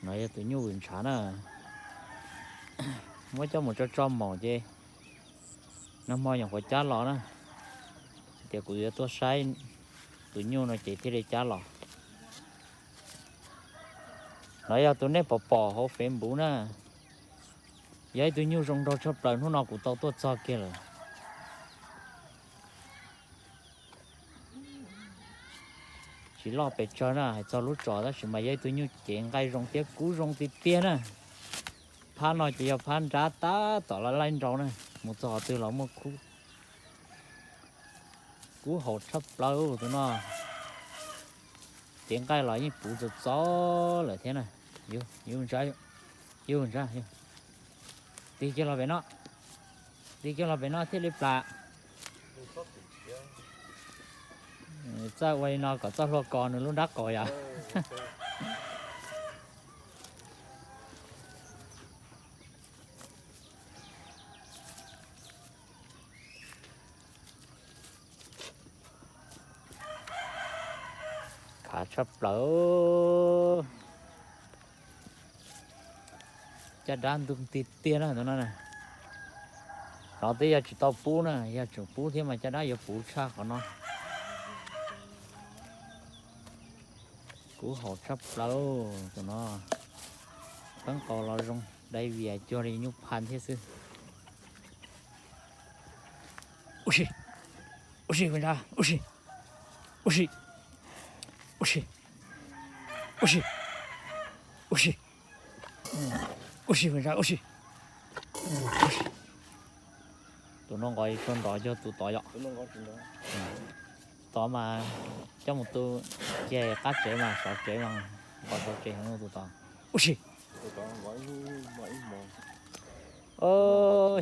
No yog tus nyuj vwm ntshav na, muab coj mus tso tso maum ces nag hmo nyuam qhuav cab los na, tias kuv yuav tuaj saib tus nyuj no ces thiaj li cab los. No yog tus nej pom pom hauv Facebook na, yog ib tug nyuj zoo nraug tshaj plaws, hnub no kuv tau tuaj txog kiag lawm. Tsis loj pes tsawg na, hais txog lub tsos tab sis mas yog ib tug nyuj cev nqaij zoo thiab kub zoo tiag tiag na. Phab no ces yog phab nrab tab tom laj laij nraus na, mus txog qhov twg los muaj kub. Kub haum tshaj plaws tus no. Cev nqaij los yeej puv txom txom lawm thiab na. Yus ntsa, yus ntsa, tig kiag los pem no, tig kiag los pem no thiaj li plam. Txawj ua li no kom txoj hlua kos nws lub nrab qaum yom. Khav tshaj plaws. Caj dab ntug tiag tiag na tus no na. No twb yog tsis tau pub na, yog tseem pub thiab mas caj dab yuav puv tshaj qhov no. Kub haum tshaj plaws tus no. Peeb qau los zoo, dai vias cuag li nyuj pha thiab xwb. Ub si, ub si, ua ntsa, ub si, ub si, ub si, ub si, ub si, ub si, ua ntsa, ub si. Tus no nqos tsuag nrov cuag tus tod yom. Tus tod mas coj mus tu kiag qab tsev mas sov tsev mas nqos sov tsev heev tus tod. Ub si.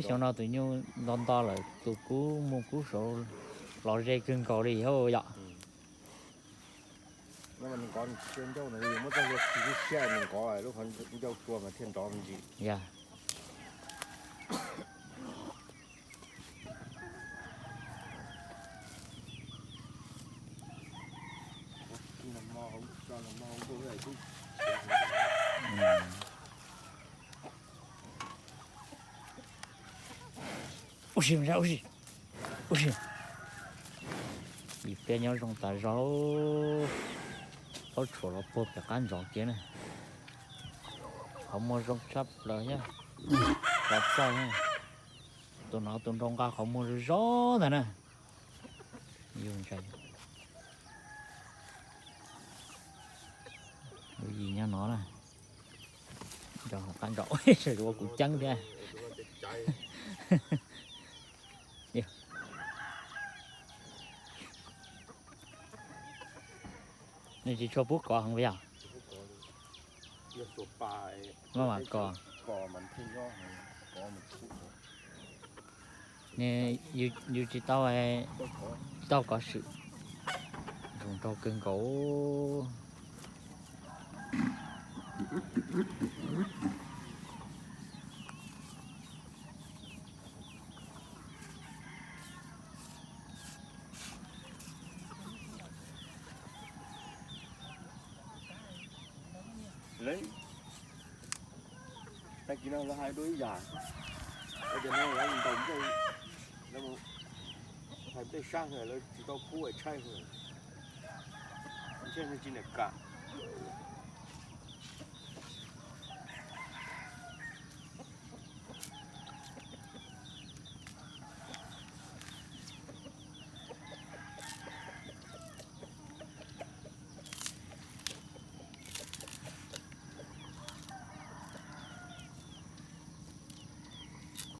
Xyoo no tus nyuj nto nto lawm, tus kub muaj kub saud los ze kawg nkaus li hauj yom. Yog. Ub si, ub si, ub si. Yim pliaj nyob zoo tas zog, paub tshuam los puag pem qab ntsov kiag na. Qhov muag zoo tshaj plaws thiab, los txaij. Tus no tus nraug nqa qhov muag zoo zoo ntag na. Yus ntshai. Lub yim nyob no na, nrog hauv qab ntsov, ua kuv ceeb thiab. Nws tsis tshua pub kov heev yom. Maj mam kos. Nws yus tsis tau, tau kov swm, zoo nraug kawg nkaus. Tag kis no lawv hais dua ib yam, ces no lawv ntaus nplej, lawv hais nplej sab, lawv tsis tau pub tshaib, ntshe tsis niam kam.